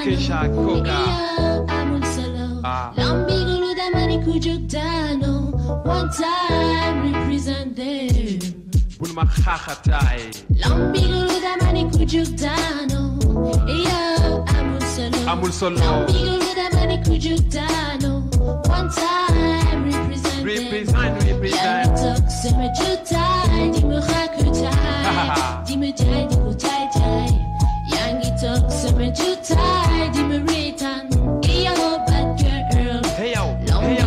Kisha Koga Lambi Golo da mani kujugdano. One time represent them. Bulma Khachatai Lambi Golo da mani kujugdano. Amul solo Lambi Golo da mani kujugdano. One time represent Represent talk sama jutai di me rakutai di me jai di kutai jai yangi talk sama jutai di me retan iya bad girl Hey yo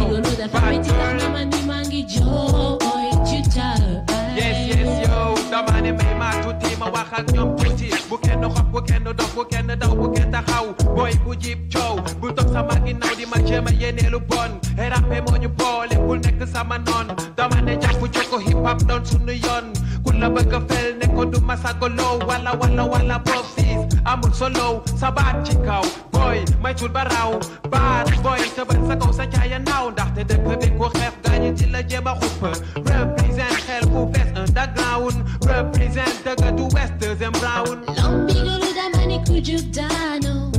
Golo da famity na mani mangi jo boy jutai Yes yo Damane may matuti mawak ak ñom tuti bu kenn xop bu kenn dox bu kenn daw bu kenn taxaw boy bu jib ciow bu tok sama ginnaw di ma jema yenelu bon hey rapé mo ñu boole bul nek sama non damane japp joko hip hop don sunu yoon ku la bëgg fel ne ko du masagolo wala bofis amul solo sabat ci kaw boy may tul baraw bad boy te ban sa kaw sa jaaya naaw ndax te dëkk bi ko xeef gañu ci la jema xup represent xel bu bes underground represent the good west and brown Lambi Golo da mani kujugdano.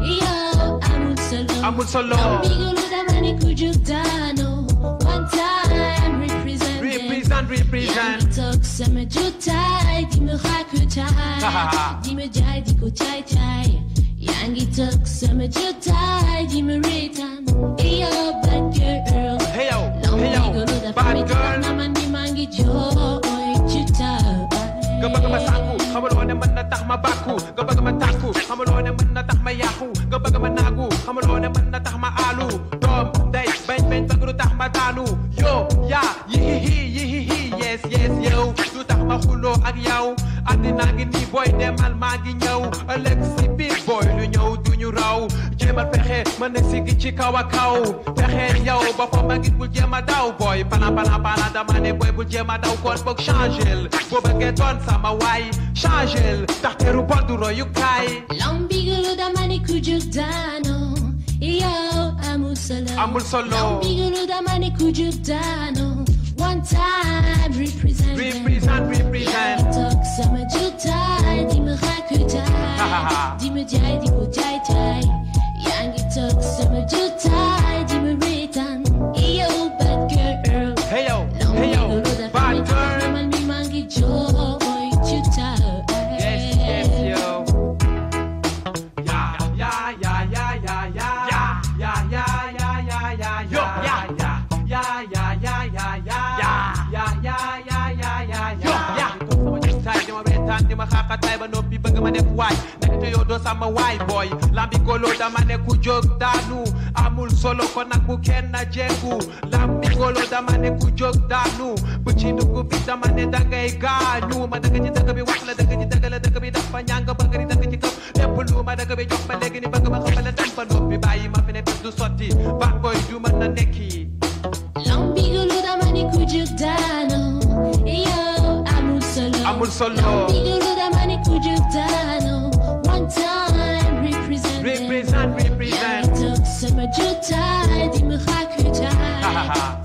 Yo amul solo Lambi Golo da mani kujugdano. One time represent talk sama jutai di me rakutai di me jai di kutai jai yangi talk sama jutai di me retan iyo bad girl hey yo Lambi Golo da bad girl na mani mangi jo boy jutai nga bëgg ma sànku xamaloo ne mën na tax ma bàkku nga bëgg ma tàkku xamaloo ne mën na tax ma yàqu nga bëgg ma naagu xamaloo ne mën na tax ma aalu doom day bañ bëgg du tax ma daanu yo yaa yihihi yes yow du tax ma xuloo ak yow àddina ngi nii booy demal maa ngi ñëw ëllëg si biir booy lu ñëw duñu raw jéemal fexe mën na siggi ci kaw a kaw fexe yow ba fa ma ngit bul jéem a daw booy pana dama ne booy bul jéem a daw kon boog changel boo bëggee doon sama waay changel ndax teru bon du royu kaay Lambi Golo da mani kujugdano. Yo amul solo Lambi Golo da mani kujugdano. One time represent talk sama jutai di me rakutai di me jai di kutai jai yangi talk sama jutai di me retan iyo bad girl hey yo Golo da bad girl na mani mangi jo boy jutai yes yo di ma xaxataay ba noppi bëgg ma def waay nekk te yow doo sama waay boy Lambi Golo dama ne ku jóg daanu amul solo kon nag bu kenn jengu Lambi Golo dama ne ku jóg daanu bu ci dugg bi dama ne dangay gaañu ma dëgg ci dëgg bi wax la dëgg ci dëgg la dëgg bi dafa ñàng bëgg di dëgg ci kaw lépp lu ma dëgg bi jox ba léegi ni bëgg ma xamale dem ba noppi bàyyi ma fi ne du sotti bad boy du mën na nekki Lambi Golo dama ne ku jóg daanu yo amul solo Lambi Golo da mani kujugdano. One time represent represent talk sama jutai di me rakutai